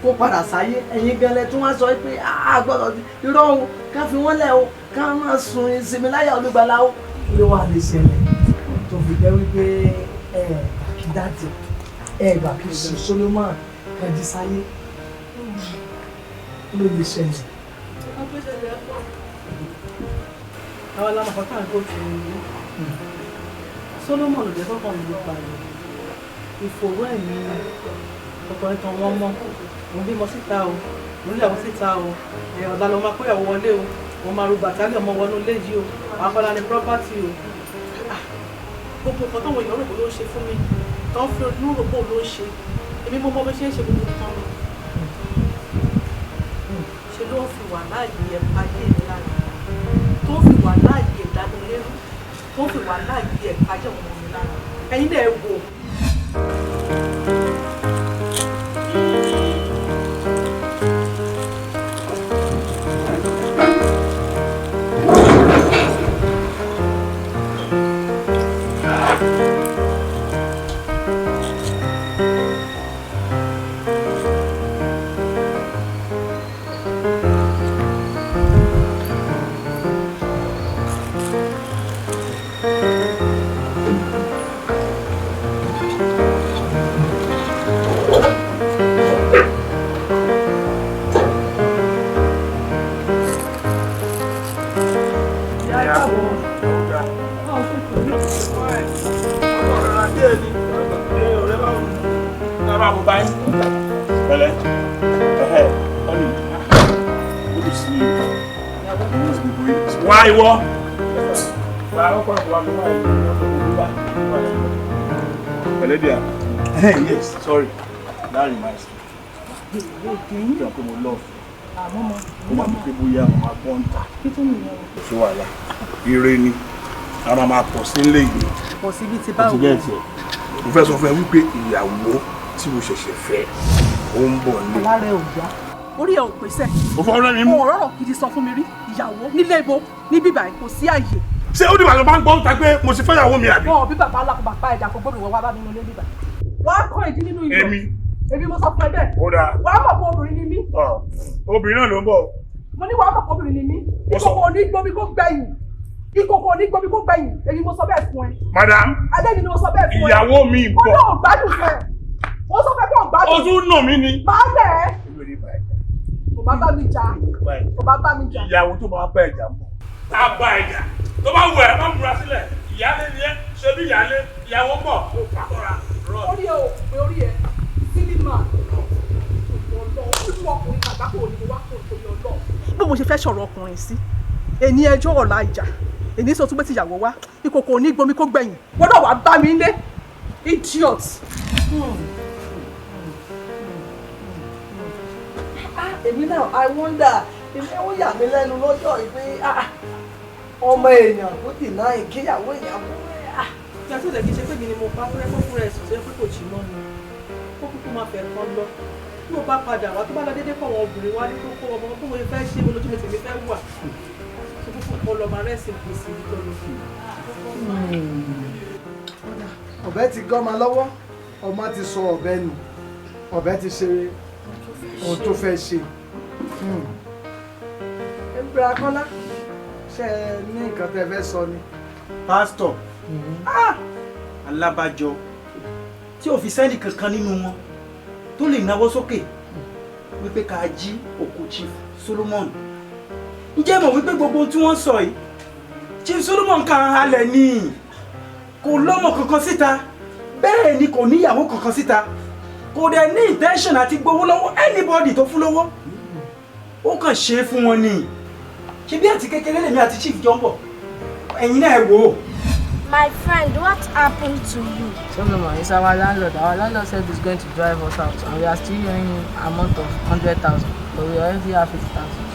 kó padà sáyé, ẹ̀yin gẹ́lẹ́ tí wọ́n sọ pé a gbọ́dọ̀ irọ́ o, ká fi wọ́n lẹ̀ o, ká máa sun ìsinmi láyà olúgbàlà o. Kí ló wà lè ṣẹlẹ̀ tó fi jẹ́ wípé ẹ gbà kí dáàtì ẹ gbà kí Solomon kan jí sáyé? Kí ló lè ṣẹlẹ̀? Àwọn alámọ̀kọ́ tá à ń kó tù ú. Solomon ò jẹ́ kọ́kàn mi ló balẹ̀. Ìfòró ẹ̀mí ọkùnrin tan wọ́n mọ́. Mo bímọ síta o, mo níyàwó síta o, ọ̀la ló máa kóyàwó wọlé o, mo máa ru bàtálì ọmọ wọnú ilé yìí o, àkọlà ni property o. Gbogbo nǹkan táwọn èèyàn rò pé ló ń ṣe fún mi, tó ń fi inú rò pé ló ń ṣe, èmi mo mọ bí ṣe ń ṣe gbogbo nǹkan mi. Ṣe ló ń fi wà láàyè ẹ̀ ayé mi lára, tó ń fi wà láàyè ìdánilérú, tó ń fi wà láàyè ẹ̀ ayé ọmọ mi lára. Ẹ̀yin náà ẹ wò. díẹ̀ ni. Ẹ ọ̀rẹ́ bá wù. Ká máa bọ̀ báyìí. Pẹ̀lẹ́. Ẹ̀hẹ̀ ọ̀nì. Good to see you. Wá ìwọ. Wá ọkọ̀ àbúrò àbúrò wá. Pẹ̀lẹ́ díẹ̀. Yes, sorry. That reminds me. Kí wọ́n pé mo love. Ó máa mú pé bóyá àwọn agbọ́n ń ta. Kò sí wàhálà. Ire ni. Ara máa pọ̀ sí ilé ìgbé. Pọ̀ síbi ti báwo. Mo fẹ́ sọ fún ẹ wípé ìyàwó tí mo ṣẹ̀ṣẹ̀ fẹ́ ó ń bọ̀ nílé. Alárẹ̀ ò yá. Orí ẹ̀ ò pèsè. Mo fọ́ ọ̀rẹ́ mi mú. Mo rọ̀rọ̀ gidi sọ fún mi rí. Ìyàwó nílé ibo ní bíbá kò sí àyè. Ṣé ó dìbò àti bá ń gbọ́ ń ta pé mo ti fẹ́ ìyàwó mi àbí? Wọn ò bí bàbá alákòbá pa ẹ̀dá kò gbọ́dọ̀ wọ́n wá bá mi nínú ilé bíbá. Wàá kọ́ ìdí nínú ìjọ. Èmi. Èmi mo sọ fún ẹ bẹ́ẹ̀. Ó dáa. Wàá mọ̀ pé obìnrin ni mí. Obìnrin náà ló ń bọ̀. Mo ní wàá mọ̀ pé obìnrin ni mí. Ìkòkò ò ní gbomi kó gbẹ̀yìn. Ìkòkò ò ní gbomi kó gbẹ̀yìn. Èmi mo sọ bẹ́ẹ̀ fún ẹ. Madam. Adé mi ni mo sọ bẹ́ẹ̀ fún ẹ. Ìyàwó mi ń bọ̀. Ó náà gbádùn fún ẹ. Ó sọ fẹ́ pé ò gbádùn. Ó tún nà mí ni. Màá lẹ̀ ẹ́. Kò bá bá mi jà. Kò bá bá mi jà. Ìyàwó tó máa bá ẹ̀jà ń bọ̀. Tá a bá ẹ̀jà. Tó bá wù ẹ́, má múra sílẹ̀. Ìyálé ni ẹ́, ṣe bí ìyálé, ìyàwó ń bọ̀, kó pàkọ́ra. Orí ẹ ò pé orí ẹ. Sílímà. Ọlọ́run ọkùnrin àgbákò ni mo wá kó torí Ọlọ́run. Bí mo ṣe fẹ́ sọ̀rọ̀ ọkùnrin sí, èní ẹjọ́ ọ̀la ìjà, èní sọ tún pé tìyàwó wá, ìkòkò ní gbomi kó gbẹ̀yìn, wọ́n náà wàá bá mi lé, idiot. Èmi náà, I wonder, èmi ó yà mí lẹ́nu lọ́jọ́ ìpè ọmọ èèyàn kó dì náà ìkéyàwó èèyàn kú. Ìgbà tó lè kí ṣe pé mi ni mo pa fúnrẹ́ fún fúnrẹ́ ẹ̀sùn tó yẹ pé kò jí mọ́ mi, ó kúkú máa fẹ́ kán lọ. Bí mo bá padà wá tó bá lọ déédéé kọ̀ wọn obìnrin wá ní kókó ọmọ tó mo fẹ́ ṣe mo lójú mi tèmi fẹ́ wà tó kúkú kọ́ lọ máa rẹ́sì pèsè ibi tó lọ. Ọ̀bẹ ti gọ́mọ lọ́wọ́, ọmọ ti sọ ọ̀bẹ nù, ọ̀bẹ ti ṣe ohun tó fẹ́ ṣe. Ẹgbẹ́ Akọ́lá, ṣé ẹ ní nǹkan tẹ́ fẹ́ sọ ni? Pásítọ̀, alábàjọ tí ò fi sẹ́ni kankan nínú wọn tó lè náwó sókè wípé ká jí òkú Chief Solomon. Ǹjẹ́ mọ̀ wípé gbogbo ohun tí wọ́n sọ yìí Chief Solomon kan halẹ̀ ni, kò lọ́mọ kankan síta, bẹ́ẹ̀ ni kò níyàwó kankan síta, kò dẹ̀ ní intention àti gbowó lọ́wọ́ anybody tó fún lówó, ó kàn ṣe é fún wọn ni. Ṣé bí àti kékeré lèmi àti Chief jọ ń bọ̀, ẹ̀yin náà ẹ wò ó. My friend, what happened to you? Solomon, it's our landlord. Our landlord said he's going to drive us out, and we are still owing him amount of 100,000, but we already have 50,000.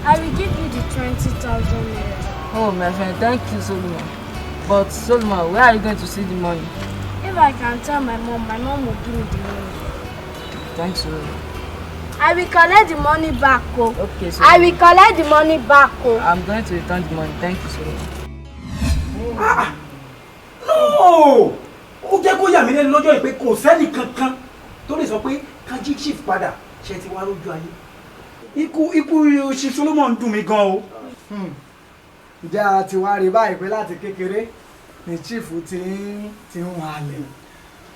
I will give you the 20,000 naira. Oh, my friend, thank you, Solomon. But Solomon, where are you going to see the money? If I can tell my mom will give me the money. Thanks, Solomon. I will collect the money back, oh. Okay, Solomon. I will collect the money back, oh. I'm going to return the money. Thank you, Solomon. Ah! No! Ó jẹ́ kó yà mí lẹ́nu lọ́jọ́ ìpè kò sẹ́ni kankan tó lè sọ pé ká jí Chief padà ṣe ti wá lójú ayé. Ikú Chief Solomon dùn mí gan o. Ǹjẹ́ a ti wá rí báyìí pé láti kékeré ni Chief ti ń halẹ̀.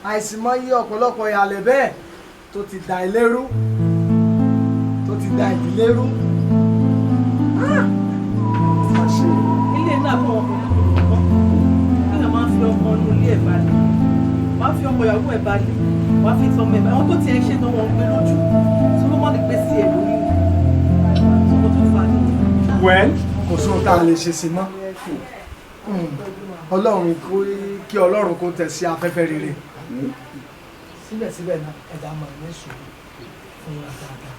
Àìsìmọ́yé ọ̀pọ̀lọpọ̀ ìhalẹ̀ bẹ́ẹ̀ tó ti da ilé rú, tó ti da ìdílé rú. Ilé náà kọ́ ọkùnrin máa ń fi ọkọ inú ilé ẹ̀ balẹ̀, wàá fi ọkọ ìyàwó ẹ̀ balẹ̀, wàá fi tọmọ ẹ̀ balẹ̀. Àwọn tó tiẹ̀ ń ṣe tán wọn ń gbé lójú, Solomon gbé sí ẹ̀ lórí sọkò tó fà á nìyẹn. Well, kò sóhun tá a lè ṣe sí mọ́. Ọlọ́run kí Ọlọ́run kó tẹ̀ sí afẹ́fẹ́ rere. Síbẹ̀síbẹ̀ náà ẹ̀dá máa ní sùúrù fún wa dáadáa,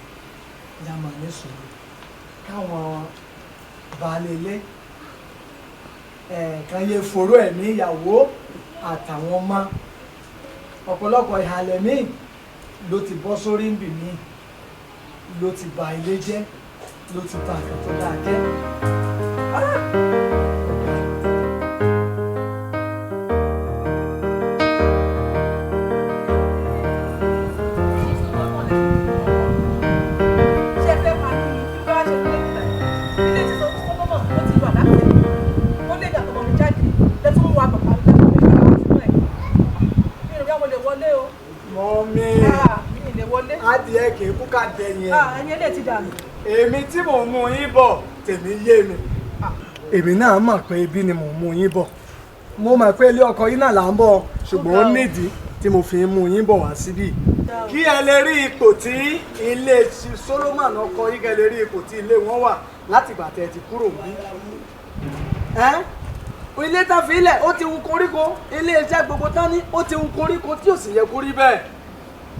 ẹ̀dá máa ní sùúrù káwọn baálé ilé kan yé foró ẹ̀mí ìyàwó àtàwọn ọmọ. Ọ̀pọ̀lọpọ̀ ìhàlẹ̀ míì ló ti bọ́ sórí ń bì míì, ló ti ba ilé jẹ́, ló ti ba nǹkan tó dáa jẹ́. Ṣé ẹ fẹ́ pa mí ni? Kí ló wá ṣe nílé ìgbà yìí? Ilé tí Solomon ó ti wà láti ó lè dàtọ̀ mọ́ mi jáde lẹ́tún mú wa bàbá mi jáde mi padà wá sínú ẹ̀. Mi ò rí àwọn lè wọlé o. Mọ́mí, Mi ì lè wọlé. adìẹ kì í kú ká dẹ̀yìn ẹ̀. Ẹyin eléyìí ti dànù. Èmi tí mò ń mú yín bọ̀ tèmi yé mi. Èmi náà mọ̀ pé ibi ni mò ń mú yín bọ̀. Mo mọ̀ pé ilé ọkọ yín náà là ń bọ̀, ṣùgbọ́n ó nídìí tí mo fi ń mú yín bọ̀ wá síbí. Kí ẹ lè rí ipò tí ilé Solomon ọkọ yín, kẹ́ lè rí ipò tí ilé wọn wà láti ìgbà tẹ́ ẹ ti kúrò níbí. Ilé tá fi ilẹ̀ ó ti hun koríko, ilé iṣẹ́ gbogbo tán ní ó ti hun koríko tí ò sì yẹ kó rí bẹ́ẹ̀.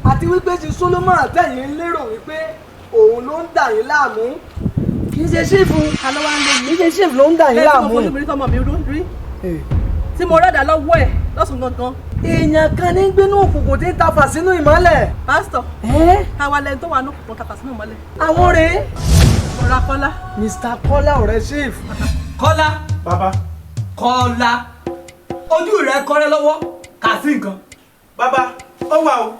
Àti wípé ti Solomon àtẹ̀yìn ń lérò wípé òun ló ń dà yín láàmú. Kì í ṣe ṣífù, kì í ṣe ṣífù ló ń dà yín láàmú. Ẹ tí mo fojú mi rí tọmọ mi rí tí mo rẹ́dà lọ́wọ́ ẹ̀ lọ́sùn gangan. Èèyàn kan ní gbénú òkùnkùn tí ń tafà sínú ìmọ́lẹ̀. Pásítọ̀, àwa lẹni tó wà ní òkùnkùn tafà sínú ìmọ́lẹ̀. Àwọn rèé. Bọ̀dá Kọ́lá. Mr. Kọ́lá ọ̀rẹ́ chief. Kọ́lá. Bàbá. Kọ́lá, ojú rẹ kọ́rẹ́ lọ́wọ́ kà sí nǹkan. Bàbá, ó wà o.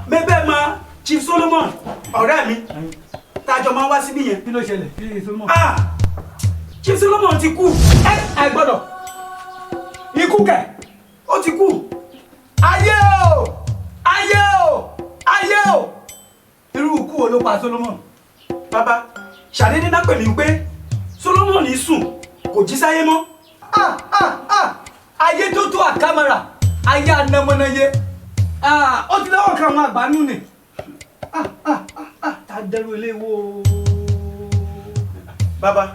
Mẹ́bẹ́ ma Chief Solomon ọ̀rẹ́ mi tájọ máa ń wá síbí yẹn. Kí ló ṣẹlẹ̀? Kí ni Solomon? Chief Solomon ti kú. Ẹ gbọ́dọ̀ ikú kẹ̀, ó ti kú. Ayé o, ayé o, ayé o, irú ikú wo ló pa Solomon? Bàbá, ṣàdédé náà pè mí pé Solomon ní sùn kò jí sáyé mọ́. Ayé tó tó àkàmàrà, ayé anamọ́nayé, ó ti lọ́wọ́ kan àwọn àgbà nù ni. Ta dẹrù ilé wo. Bàbá,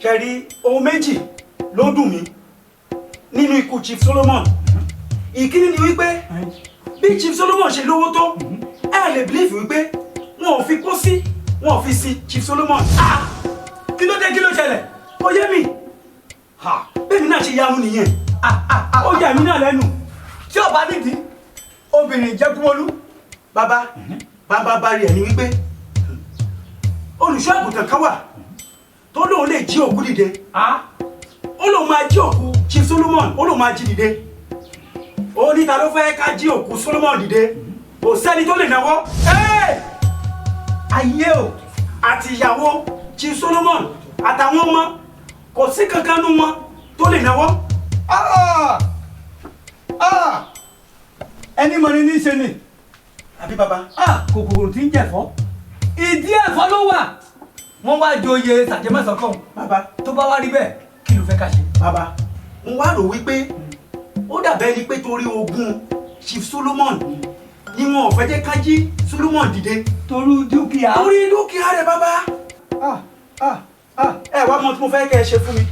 ṣe rí ohun méjì ló dùn mí nínú ikú Chief Solomon. Ìkíní ni wípé bí Chief Solomon ṣe lówó tó, ẹ lè bílífì wípé wọn ò fi kó sí, wọn ò fi sí Chief Solomon. Kí ló dé, kí ló ṣẹlẹ̀? Ó yé mi, bẹ́ẹ̀ ni náà ṣe yanu nìyẹn, ó yà mí náà lẹ́nu. Tí ó bá nídìí obìnrin jẹ́kúmọ́lú. Bàbá, bàbá bá rí ẹ̀ ní wípé olùṣọ́ àgùntàn kan wà tó lóun lè jí òkú dìde. Ó lóun máa jí òkú Chief Solomon, ó lóun máa jí dìde. Ó ní ta ló fẹ́ ká jí òkú Solomon dìde, kò sẹ́ni tó lè náwó. Ayé o, àti ìyàwó Chief Solomon àtàwọn ọmọ, kò sí kankan nú wọn tó lè náwó. Ẹni mọ̀ ni ní í ṣe ni. Àbí bàbá? Kòkòrò tí ń jẹ̀fọ́, ìdí ẹ̀fọ́ ló wà. Wọ́n wá joyè sàjẹmọ́sọ̀kan. Bàbá, tó bá wá rí bẹ́ẹ̀, kí ló fẹ́ ká ṣe? Bàbá, mo wá rò wípé ó dàbẹ́ ni pé torí ogún Chief Solomon ni wọn ò fẹ́ jẹ́ ká jí Solomon dìde. Torí dúkìá. Torí dúkìá rẹ̀ bàbá. Ẹ wá mọ tí mo fẹ́ kẹ́ ẹ ṣe fún mi.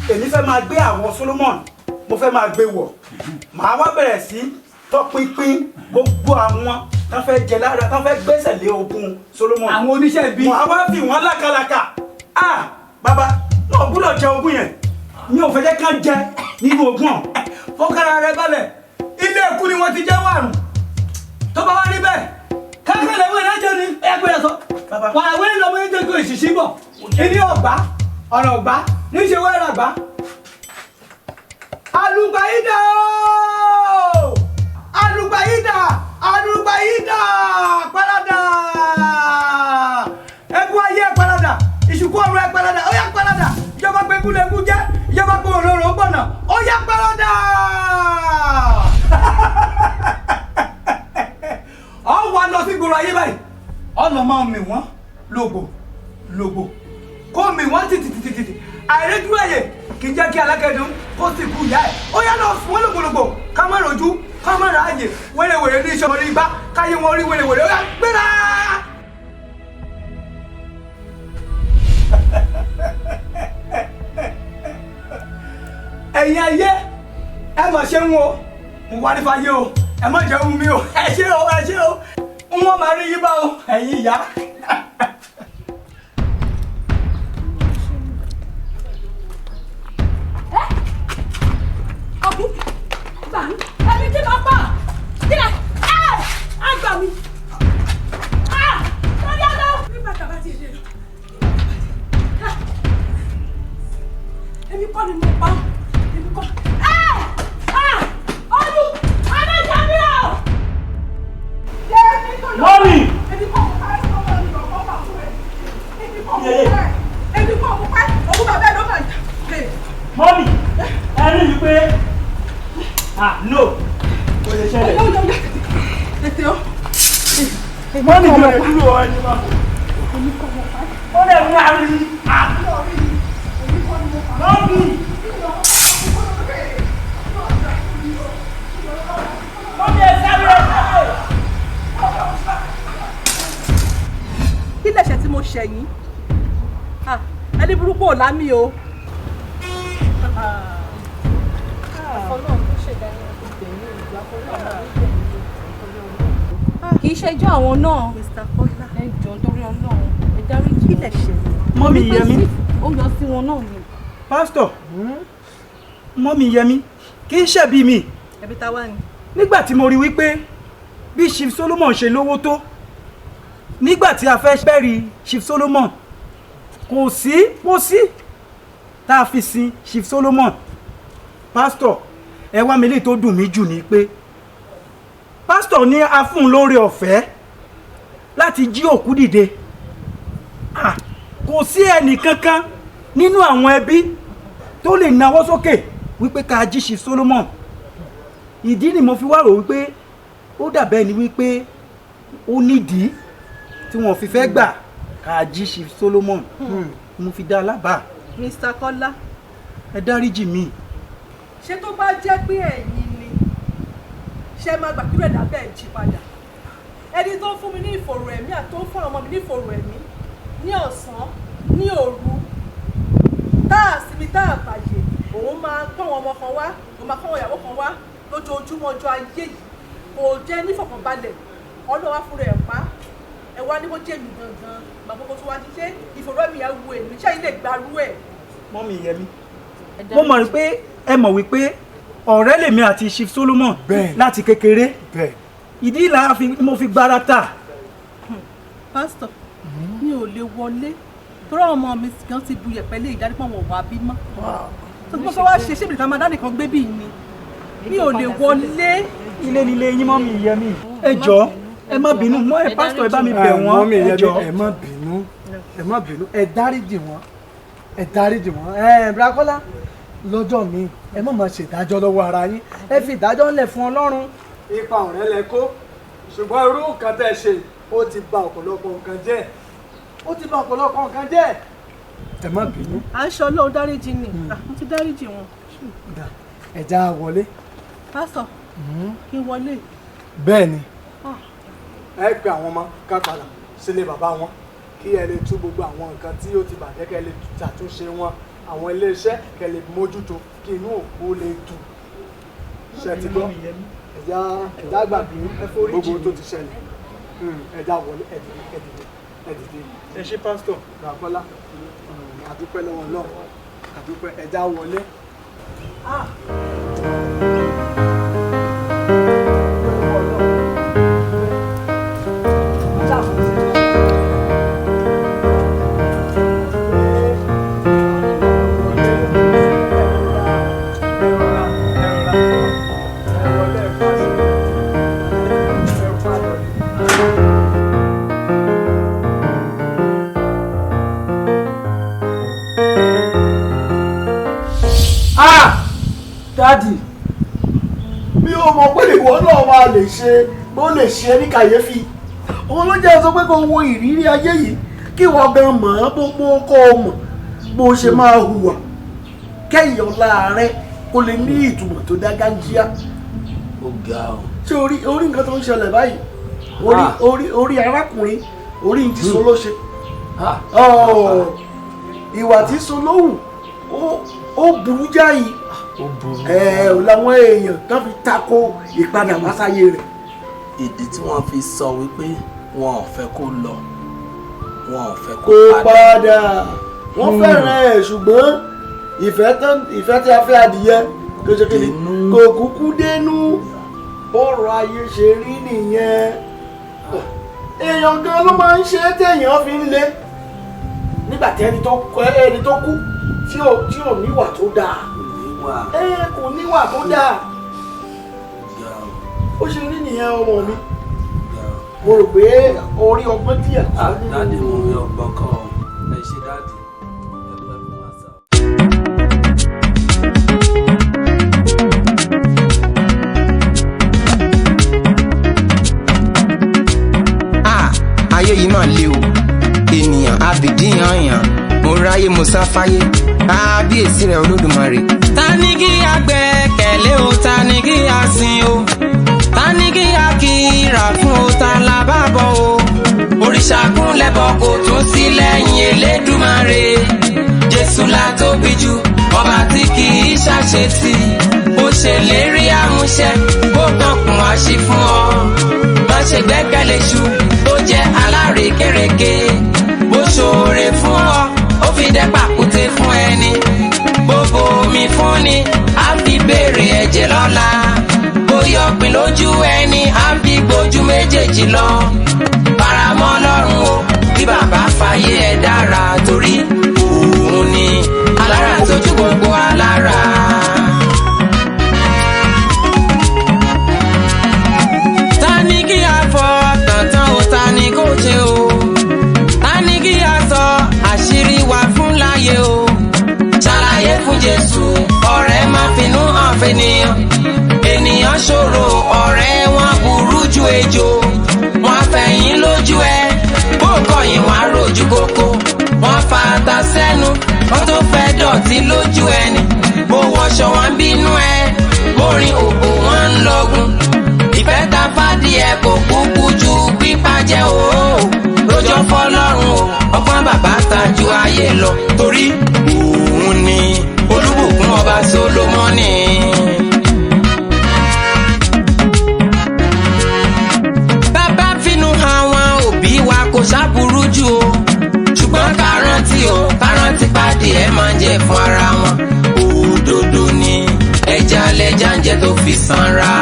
Èmi fẹ́ máa gbé àwọ̀ Solomon, mo fẹ́ máa gbé wọ̀. Màá wá bẹ̀rẹ̀ sí tọpinpin gbogbo àwọn tán fẹ́ jẹ lára, tán fẹ́ gbẹ́sẹ̀ lé ogún Solomon. Àwọn oníṣẹ́ ibi. Màá wá fi wọ́n lákàlàkà. Bàbá, wọn ò gbúdọ̀ jẹ ogún yẹn. Mi ò fẹ́ jẹ́ kán jẹ nínú ogún ọ̀hún. Fọkàrà rẹ balẹ̀, ilé ikú ni wọ́n ti jẹ́ wàrùn. Tó bá wá rí bẹ́ẹ̀, kákàlẹ̀ wọ́n ìdájọ́ ni ẹ gbé sọ. Wàrà wẹ́rẹ́ lọ́mọ yín jẹ́ kó èsìsì bọ̀. Ilé ọ̀gbá, ọ̀nà ọ̀gbá, níṣẹ́ wẹ́rẹ́ àgbá. Alùpàyídà ooo! Alùpàyídà! Alùpàyídà! Parada! Ẹkú ayé parada! Ìṣùkú ọ̀run ẹ parada! Ó yá parada! Ìjọba pé kúlẹ̀kú jẹ́, ìjọba pé òróró gbọ̀nà, ó yá parada! Ọ wà lọ sí gbòòrò ayé báyìí, ọ̀nà máa mì wọ́n lògbò lògbò, kó mì wọ́n tìtìtìtì, àìrédú ẹ̀yẹ kì í jẹ́ kí alákẹ́dùn kó sì kú ìyá ẹ̀. Ó yá lọ fún wọn lògbòlògbò, ká má rojú, ká má ráàyè, wẹ́rẹ́wẹ́rẹ́ ní iṣẹ́ orí igbá, káyé wọn rí wẹ́rẹ́wẹ́rẹ́, ó yá gbéra! Ẹ̀yin ayé, ẹ mà ṣe ń wo, mo wá nípa ayé o, ẹ má jẹun mi o, ẹ ṣé o, ẹ ṣé o, n wọ́n máa rí yín bá o, ẹ̀yin ìyá. Gbà mí, ẹbí kí ló pọ̀? Kílẹ̀, ẹ á gbà mí. Lórí ọ̀dọ́. Nígbà tá a bá ti dé lọ. Èmi kọ́ ni mo pa ọ́, èmi kọ́. Olú, alájà mi o! Mọ́mì! Èmi kọ́ mo pa ẹ́, èmi kọ́ mo pa ẹ́, èmi kọ́ mo pa ẹ́, òun bàbá ẹ̀ ló máa jà. Mọ́mì, ẹ rí i pé no, kò lè ṣẹlẹ̀. Mọ́mì kò lè dúró ẹni máa. Ó lè mú àrí. Mọ́mì. ṣẹ̀yìn. Ẹni burúkú ò lámì o. Kì í ṣẹjọ́ àwọn náà. Mr. Kọ́lá. Ẹ jọ̀ọ́ nítorí Ọlọ́run, ẹ dáríjì. Kí lẹ ṣe? Mọ́mì Yẹmí. Ó yọ sí wọn náà ni. Pásítọ̀, mọ́mì Yẹmí, kì í ṣẹ̀bi mi. Ẹbí ta wá ni. Nígbà tí mo rí wípé bí Chief Solomon ṣe lówó tó, nígbà tí a fẹ́ bẹ́rí Chief Solomon, kò sí pósí tá a fi sin Chief Solomon. Pásítọ̀, ẹ wá mi lè tó dùn mí jù ní pé pásítọ̀ ní a fún un lóore ọ̀fẹ́ láti jí òkú dìde. Kò sí ẹnì kankan nínú àwọn ẹbí tó lè nawọ́ sókè wípé ká jí Chief Solomon. Ìdí ni mo fi wá rò wípé ó dàbẹ́ ni wípé ó nídìí tí wọ́n fi fẹ́ gbà ká jí Chief Solomon. Mo fi dá a lábàá. Mr. Kọ́lá. Ẹ dáríjì mi. Ṣé tó bá jẹ́ pé ẹ̀yin ni ṣe máa gbà kí rẹ̀dá bẹ́ẹ̀ jí padà? Ẹni tó ń fún mi ní ìfòrò ẹ̀mí àti tó ń fún àwọn ọmọ mi ní ìfòrò ẹ̀mí ní ọ̀sán ní òru, tá a sinmi tá a bàyè, òun máa kọ́ àwọn ọmọ kan wá, òun máa kọ́ àwọn ìyàwó kan wá lójoojúmọ́ ọjọ́ ayé yìí, kò jẹ́ nífọ̀kànbalẹ̀. Ọlọ́wà fúnra ẹ̀ pa ẹ wá ní kó jẹ́ mi gangan, bàbá kó tó wá jíṣẹ́ ìfòrò ẹ̀mí ẹ̀ wo èmi, ṣé ilé ìgbàrú ẹ̀. Mọ́mì Yẹmí, mo mọ̀ pé ẹ mọ̀ wípé ọ̀rẹ́ lèmi àti Chief Solomon láti kékeré. Ìdí là mo fi gbára ta. Pásítọ̀, mi ò lè wọlé torí àwọn ọmọ mi gan ti bu yẹ̀pẹ̀ lé ìdádípọ̀ wọn wà bí mọ́. Tó tí mo fẹ́ wá ṣe ṣé ìbìlẹ̀ máa dá nìkan gbé bí ni, mi ò lè wọlé. Ilé nílé yín Mọ́mì Yẹmí, ẹ jọ̀ọ́ ẹ má bínú mọ́ ẹ pásítọ̀ ẹ bá mi bẹ̀ wọ́n ẹ jọ̀ọ́. Ẹ má bínú, ẹ má bínú, ẹ dáríjì wọ́n, ẹ dáríjì wọ́n. Ẹ Bírákọ́lá, lọ́jọ́ mi ẹ má máa ṣèdájọ́ lọ́wọ́ ara yín, ẹ fi ìdájọ́ ńlẹ̀ fún Ọlọ́run. Ipa ọ̀rẹ́ lẹ kó, ṣùgbọ́n irú nǹkan tẹ́ ṣe ó ti bà ọ̀pọ̀lọpọ̀ nǹkan jẹ́, ó ti bà ọ̀pọ̀lọpọ̀ nǹkan jẹ́. Ẹ má bínú. À ń ṣe Ọlọ́run dáríjì ni, mo ti dáríjì wọn. Ẹ já wọlé. Pásítọ̀, kí n wọlé. Bẹ́ẹ̀ ni, ẹ pe àwọn ọmọ ká padà sílé bàbá wọn kí ẹ lè tú gbogbo àwọn nǹkan tí ó ti bàjẹ́, kẹ́ lè ṣàtúnṣe wọn, àwọn iléeṣẹ́ kẹ́ lè mójútó kí inú òkú lè dùn. Ṣe ti gbọ́? Ẹ̀já ẹ̀já gbàgbé gbogbo tó ti ṣẹlẹ̀. Ẹ̀já wọlé, ẹ dìde, ẹ dìde, ẹ dìde. Ẹ ṣé pásítọ̀. Bàbọ́lá, àdúpẹ́ lọ́wọ́ Ọlọ́run, àdúpẹ́, ẹ̀já wọlé. Daddy, mi ò mọ̀ pé ìwọ náà máa lè ṣe bó lè ṣe ní kàyéfì. Òun ló jẹ́ sọ pé kó wo ìrírí ayé yìí kí wọ́n gan mọ̀ ọ́n bó mọ́ kọ́ ọ mọ̀ bó ṣe máa hùwà kẹ́yìn ọ̀la rẹ kó lè ní ìtumọ̀ tó dá gájíá. Ó ga o. Ṣé orí orí nǹkan tó ń ṣẹlẹ̀ báyìí? Orí orí arákùnrin orí ti so ló ṣe. Ìwà tí so ló hù ó burú jáì. Ẹ ò láwọn èèyàn tó fi tako ìpadà wá sáyé rẹ̀. Ìdí tí wọ́n fi sọ wípé wọn ò fẹ́ kó lọ, wọn ò fẹ́ kó padà. Wọ́n fẹ́ràn ẹ̀ ṣùgbọ́n ìfẹ́ tí a fẹ́ adìyẹ kò ṣe kí ni kò kúkú dénú. Bọ́rọ̀ ayé ṣe rí nìyẹn. Èèyàn gan ló máa ń ṣe é téèyàn fi ń le nígbà tí ẹni tó kú tí ò níwà tó dáa. Kò níwà tó dáa. Ó ṣe rí nìyẹn ọmọ mi. Mo rò pé orí ọgbọ́n díẹ̀ kọ́ nínú. Dáàdì, mo rí ọgbọ́n kọ́ ọ. Ẹ ṣé dáàdì. Ẹ pẹ́ fún wa sá. Ayé yìí mà le o, ènìyàn abìdíyàn yàn, mo ráyé mo sáfáyé, kábíyèsí rẹ̀ Olódùmarè. Ta ni kí a gbẹ́kẹ̀lé o, ta ni kí a sìn o, ta ni kí a kíra fún o, ta la bá bọ̀ o, òrìṣà kúnlẹ̀ bọ̀ kò tún sílẹ̀. tóbi jù, ọba tí kì í ṣàṣetì. Bó ṣe lérí àmúṣẹ, bó kankun àṣì fún ọ. Má ṣe gbẹ́kẹ̀lé ṣu tó jẹ́ alárekérekè. Bó ṣoore fún ọ, ó fi dẹ́ pàkúté fún ẹni. Bó bomi fún ni, á fi béèrè ẹ̀jẹ̀ lọ́la. Bó yọpin lójú ẹni, á fi gbójú méjèèjì lọ. Faramọ́ Ọlọ́run o, bí bàbá fàyè ẹ̀ dára, torí òun ni alára tójú gbogbo alára. Ta ni kí a fọkàn tán o, ta ni kò ṣe o? Ta ni kí a sọ àṣírí wa fún láyé o? Ṣàlàyé fún Jésù, ọ̀rẹ́ má finú hàn fẹ́nìyàn. Ènìyàn ṣòro, ọ̀rẹ́ wọn burú ju ejò. Wọn fẹ̀yìn lójú ẹ, bó kọ̀yìn wọn á rojú kókó. Wọn fa ata sẹ́nu, wọn tó fẹ́ dọ̀tí lójú ẹni. Bó wọṣọ wọn bínú ẹ, bórin òbò wọn ń lọgun. Ìfẹ́ ta fàdíẹ kò kúkú ju pípa jẹ́ o. Rojọ́ fọlọ́run o, ọgbọ́n bàbá ta ju ayé lọ, torí òun ni olúbùkún ọba Sólómọ́nì. Bàbá finú hàn àwọn òbí wa kò ṣàbùrú jù o, ṣùgbọ́n ká rántí o, ká rántí pàdé ẹ̀ máa ń jẹ fún ara wọn. Òdodo ni ẹja lẹja ń jẹ tó fi sanra.